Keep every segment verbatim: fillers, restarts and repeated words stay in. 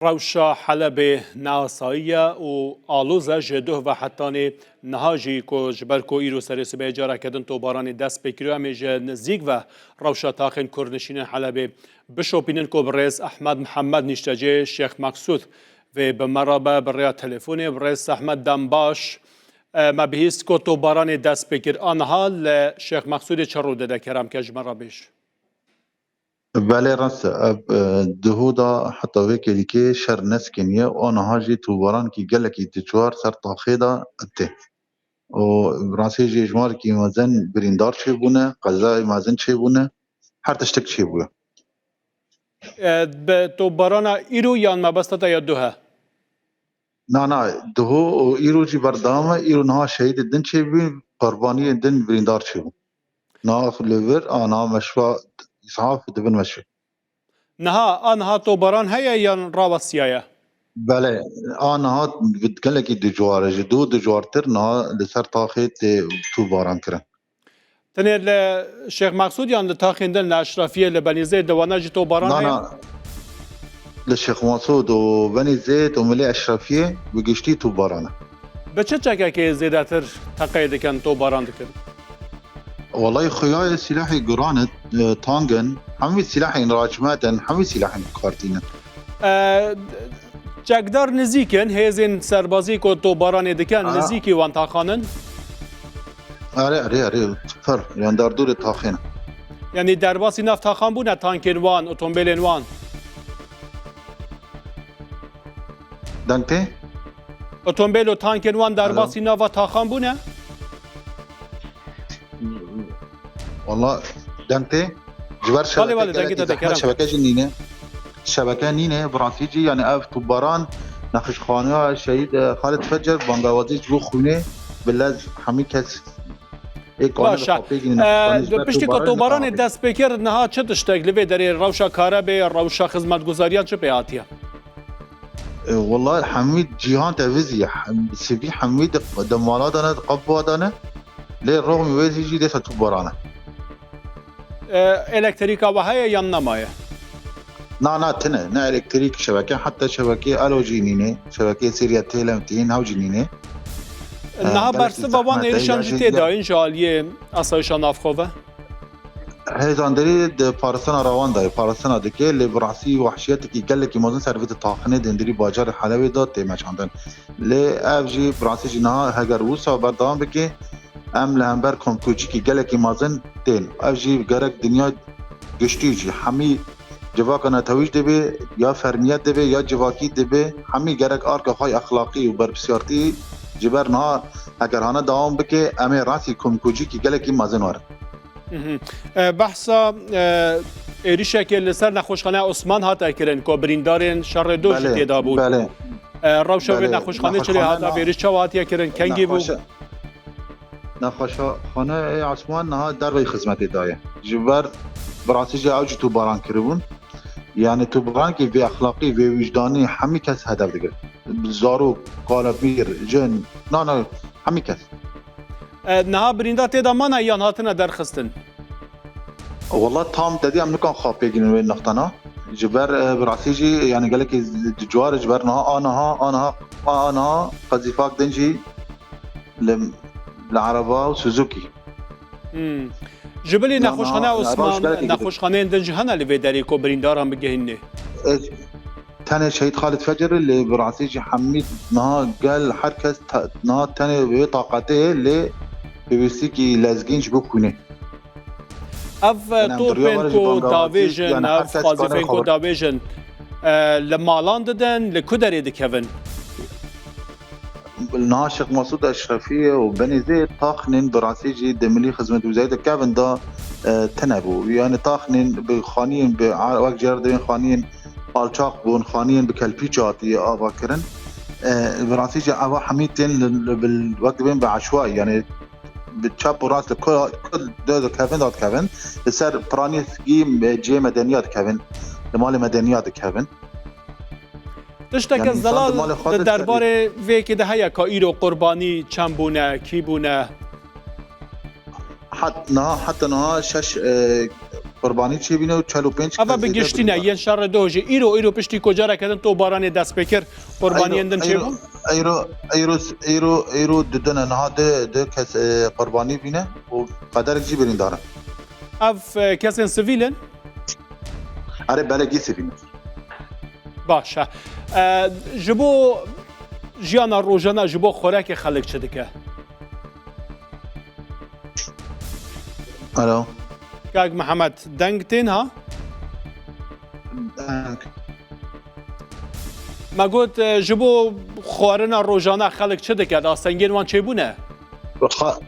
Rewşa Helebê neasayî ye û aloz e ji duh ve hetanî niha jî, ku ji ber ku îro serê sibehê careke din tobaranê dest pê kiriye, em ê ji nizîk ve rewşa taxên kurnişînên Helebê bişopînin, ku birêz Ehmed Mihemed, niştecê Şêx Meqsûd, vê bi me re be bi rêya telefonê. Birêz Ehmed, dem baş. E, me bihîst ku tobaranê dest pê kir. Aniha li Şêx Meqsûdê çi rû dide, kerem ke ji me re bêj. Belê, rast e. Ev, e, duhû da heta vê kêlîkê şer neskêniye û aniha jî tûbaranekî gelekî dijwar ser taxê de tê. Û rastî jî hejmarekî mezin birîndar çêbûne, qezayê mezin çêbûne, her tiştek çêbûye. E, bi topbarana îro yan mebesta te ya duh e? Na, na, duhû û îro jî berdewam e. Îro niha şehîdê din çêbû, qurbaniyên din birîndar çêbû. Niha li vir, a, niha meşva îshaf dibin meşvê. Niha, a niha tobaran heye yan rawestiyaye? Belê, a niha gelekî dijwar e, ji duhû dijwartir niha li ser taxê tê tobaran kirin. Tenê li Şêx Meqsûd yan li taxên din li Eşrefiyê, li Benîzê, di wana jî tobaran Na, heye? na. Li Şêx Meqsûd û Benîzê û Milê Eşrefiyê bi giştî tobaran e. Bi çi çekekê zêdetir teqeyê dikin, tobaran dikin? Wellahî, xuya ye, sîlahê guran e, e, tang in, hemî sîlahên racmet in, hemî sîlahên kartîn in. E, çekdar nizîk in, hêzên serbazî ku tobaranê dikin, Ha. nizîkî wan taxan in? Erê, erê, erê, pir, yan derdorê taxê ne. Yanî derbasî nav taxan bûne tankên wan, otombêlên wan? Deng tê? Otombêl û tankên wan Alo? derbasî nava taxan bûne? Walla deng tê. Ji ber Balê, balê, şebeke dengê te gelekî dikerem. zehmet, şebeke jî nîne. Şebeke nîne, bi rastî jî, yanî ev tobaran nexweşxaneya Şehîd, e, Xalid Fecer, bangawazî ji bo xwînê, bi lez hemî kes ê kanê Baş e. xapê gînin, E, nexweşxanê ji ber piştî ku tobaran tobaranê dest pê kir, niha çi tiştek li vê derê, rewşa karebê, rewşa xizmetguzariyan çi pê hatiye? E, wela hemî cîhan tevizî, hem, sivî hemî di, di mala de ne, di qebwa de ne. Lê rexmî wê zî jî dêsa tobaran e. E, elektrîka we heye yan nemaye? Na, na, tine. Ne elektrîk şebeke, heta şebekê elo jî nîne. Şebekê Siriya têlem tîn hew jî nîne. E, Niha belkî bersiva wan zehmet e, êrişan ya jî jî tê ya dayîn ji aliyê asayişa navxwe ve? Hêzanderî di parastina rawan de, parastina dike, lê bi rastî wehşiyetekî gelekî mezin ser vê taxinê di hundirî bajarê Helebê de tê meşandin. Lê ev jî bi rastî jî niha heger wisa berdewam bike, em li hember komkucîkî gelekî mezin tên. Ev jî gerek dinya giştî jî hemî civaka netewî jî dibê, ya fermiyet dibê, ya civakî dibê, hemî gerek arka xwe exlaqî û berpirsiyartî ji ber niha heger hane dewam bike, em ê rastî komkucîkî gelekî mezin werin. Mhm. E, behsa, e, êrişekê li ser nexweşxaneya Osman hate kirin ku birîndarên şerê do jî Belê, tê de bûn. belê. E, rewşa vê Belê, nexweşxanê çi lê nexweşxane hate na-, vê êrîş çawa hatiye kirin? Kengî bû? nexweşe-, nexweşxaneyê Osman niha derveyî xizmetê daye. Ji ber bi rastî jî ew jî tobaran kiribûn. Yani tobarankî vê exlaqî, vê wijdanî hemî kes hedef digire. Zarok, kalepîr, jin, na, na, hemî kes. E, niha birîndar tê de mane yan hatine derxistin? Wela tam te dî em nikan xwe pê gînin wê nextana. Ji ber, e, bi rastî jî, yani gelekî dijwar e, ji ber niha, aniha, aniha, aniha qezîfak din jî li, li ereba û Suzuki. Hmm. Ji bilî Ya, nexweşxaneya niha, Osman, ereba ji gelekî girin. nexweşxaneyên din jî hene li vê derê ku birîndaran bigihînê? E, Tenê Şehîd Xalid Fecer e, lê bi rastî jî hemî niha gel her kes te-, niha tenê wê taqetê ye, lê pêwîstîkî lezgîn ji bo xwînê. Ev Yani em topên diriya ku were jî bangawazî, davêjin, yani ev her kes qazîfên kanê ku xwe davêjin, e, li malan didin, li ku derê dikevin? Niha Şêx Mesûd Eşrefiyê û Benîzê taxnên bi rastî jî di milî xizmet wizayê de kevin da, e, tine bû. Yani taxnên bi xaniyên bi a-, wek car dibên xaniyên alçaq bûn, xaniyên bi kelpîç hatî ava kirin. E, bi rastî jî ava hemî tên li, li, bil, wek dibên bi eşwayî, yani bi çap û rast li ku, ku de dikevin, da dikevin. Li ser piranî gî, e, cihê medeniya dikevin. Li malê medeniya dikevin. Tişteke Yani însan zelal di malê xwe di de derbarê vê yekê de heye ka îro qurbanî çend bûne, kî bûne? Het-, niha, heta niha şeş, e, qurbanî çêbîne û çel û pênc kes zêde birîndar. Eva bi giştî ne, yên şerê doh jî. Îro, îro piştî ku careke din tobaranê dest pê kir, qurbaniyên din çêbûn? Îro, îro, îro, îro, îro, îro didin e, niha du, du kes, e, qurbanî bîne û qederek jî birîndar in. Ev, e, kesên sivîl in? Erê, belê, gî sivîl in. Baş e. E, ji bo jiyana rojane, ji bo xwerekê xelk çi dike? Alo. Kak Mihemed, deng tên ha? Deng. Me got, e, ji bo xwarina rojane xelk çi dike? Astengên wan çêbûne? Xa-,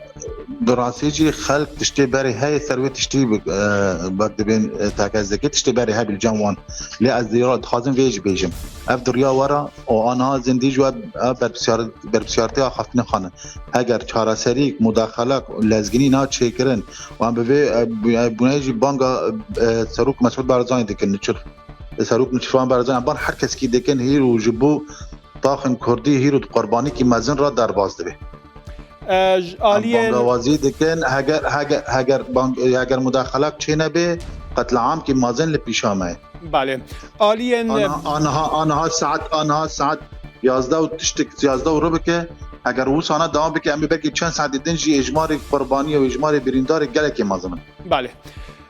bi rastî jî xelk tiştê berê heye ser wê tiştî bi-, e, bak dibên, e, tekez dike, tiştê berê hebe li cem wan. Lê ez dira dixwazim vê jî bêjim. Ev duriya we re û aniha zindî ji we ev berpisyar-, berpisyartiya axaftinê xwarin. Heger çareserî, mudaxelek, lezginî na çêkirin, wan bi vê, e, bu-, e, bûneyê jî banga, e, Serok Mesûd Barzanî dikin, Niçir. Serok Niçirvan Barzanî, ban her keskî dikin, hîr û ji bo taxin Kurdî, hîr û di qurbanîkî mezin re derbas dibe. E, ji Em aliyên bangawazî dikin, heger, heger, heger bang-, heger mudaxelak çênebe, qetliamkî mezin li pîşa me ye. Belê. Aliyên Aniha, aniha, aniha saet, aniha saet yazdeh û tiştik, yazdeh û rû bike, heger wisana dewam bike, em ê belkî çend saetê din jî êjmarê qurbanî û êjmarê birîndarê gelekê mezin in. Belê.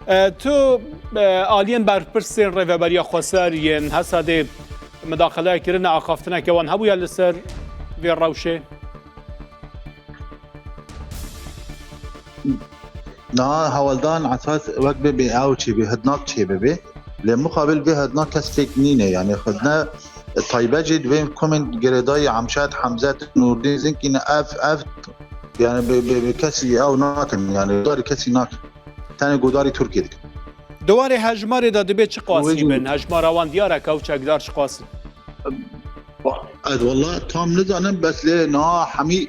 E, tu, e, aliyên berpirsên Rêveberiya Xweser yên Hesedê mudaxeleya kirine, axaftineke wan hebûye li ser vê rewşê? Niha hewldan esas wek bibê ew çêbê, hidnak çêbibê. Lê muqabil vê hidnak kes têk nîne. Yanî xidne taybet jî di vê komên girêdayî Amşat, Hemzet, Nûrdîn Zinkî ne ev, ev, yanî bi, bi, bi kesî ew nakin. Yanî gudarî kesî nakin. Tenê gudarî Tirkiyê dikin. Di warê hejmarê de dibê çi qasî bin? Hejmara wan diyar e, ew çekdar çi qas in? Ez wela tam nizanim, bes lê niha hemî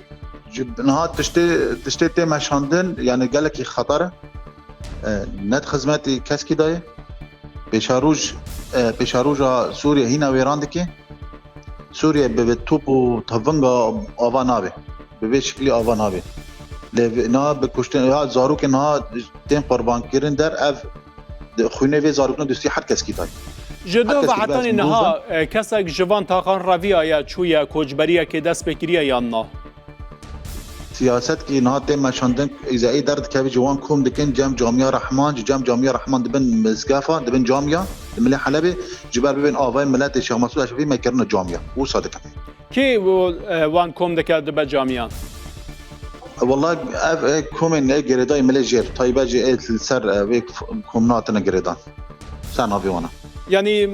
ji, niha tiştê, tiştê tê meşandin, yanî gelekî xeter e. E, ne di xizmetî keskî de ye. Pêşaroj, e, pêşaroja Sûriye hîna wêran dike. Sûriye bi, bi top û tevinga ava nabe. Bi vê şiklî ava nabe. Lê vê, niha bi kuştin, ya zarokên niha tên qurbankirin der, ev di xwînê vê zarokan dustî her keskî dayî. Ji Her duh ve keskî hetanî bes niha, mûz e, kesek ji van taxan reviyaye, çûye, koçberiyekê dest pê kiriye yan na? Siyasetkî niha tê meşandin, îzayî derdikeve ji wan kom dikin cem Camiya Rehman, ji cem Camiya Rehman dibin mizgefa, dibin camiya, di milê Helebê, ji ber bibên avayê miletê Şêx Mesûd Eşrefî me kirine camiya. Wisa dikin. Kê û, e, wan kom dike dibe camiyan? Wela ev, e, komên ne girêdayî milê jêr, taybet jî ê li ser, e, vê komna hatine girêdan. Ser navê wana. Yanî, e,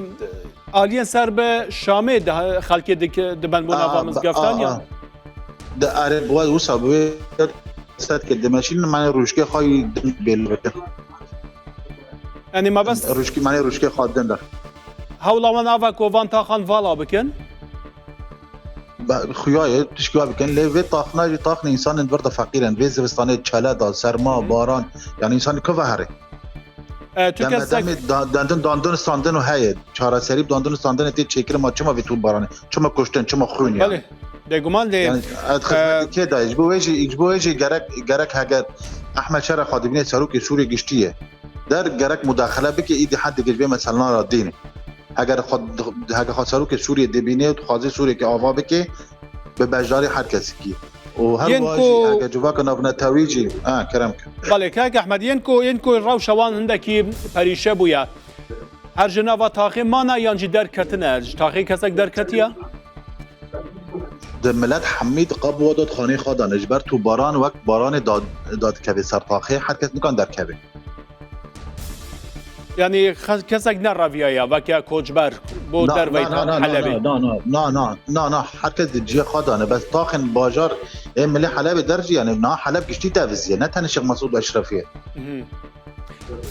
aliyên ser bi Şamê de xelkê dik-, diben bo nava A, mizgeftan a, yan? A. Di erê bi we wisa bi wê set ke dimeşîn, mane rûşkê xwe yî din bêl bikin. Yanî mebest Rûşkî, mane rûşkê xwe din de. Hewla wan ava ku van taxan vala bikin? Be-, xuya ye, tişkî wa bikin, lê vê taxna jî taxnê însanên vir de feqîr in. Vê zivistanê çele da, serma, Hı hı. baran, yanî însanê ku ve herê. E, tu Deme kesek demê da-, dandin, dandin, standin û heye. Çareserî bi dandin û standinê tê çêkirin, ma çima vê tu baranê? Çima kuştin? Çima xwîn yani? Belê. Bêguman lê, Yani, ez xizmetê e, kê dayê? Ji bo wê jî, ji bo wê jî gerek, gerek heger Ehmed Şera xwe dibîne serokê Sûriyê giştî ye. Der gerek mudaxele bike, îdî hed dike ji vê meselana re dîne. Heger xwe, heger xwe serokê Sûriyê dibîne û dixwaze Sûriyekê ava bike, bi beşdarî her kesekî. Û her Yên wiha ku jî heger civaka navnetewî jî, ha, kerem ke. Belê, kak Ehmed, yên ku, yên ku rewşa wan hindekî perîşe bûye. Her ji nava taxê mane yan jî derketine? Ji taxê kesek derketiye? Di milet hemî di qab û dadxanê xwe de ne. Ji ber tu baran wek baranê da-, dadikeve ser taxê, her kes nikan derkeve. Yanî xe-, kesek nereviyaye weke koçber bo Na, derveyî na, na, na, na, Helebê. na, na, na, na, na, na, her kes di cihê xwe de ne. Bes taxên bajar ê milê Helebê der jî, yani, na Heleb giştî deviziye, ne tenê Şêx Mesûd Eşrefî ye. Mhm.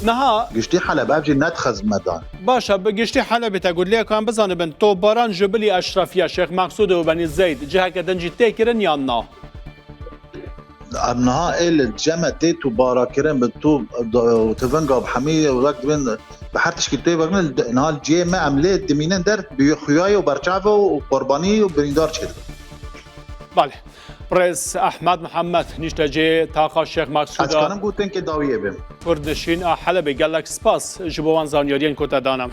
Niha Giştî Heleb, ev jî ne dixez me de. Baş e, bi giştî Helebê te got, lê kan bizanibin, topbaran ji bilî Eşrefiya, Şêx Meqsûdê û Benî Zeyd ciheke din jî tê kirin yan na? Em niha ê li cem me tê tu bara kirin, bi tu, tu vinga bi hemî wek dibin, bi her tişkî tê verin, niha li cihê me em lê dimînin der, bi xuyayê û berçavê û qurbanî û birîndar çêdibin. Belê. Birêz Ehmed Mihemed, niştecê taxa Şêx Meqsûd a Kurd Nişîn a Helebê. Gelek spas ji bo wan zanyariyên ku te dane me.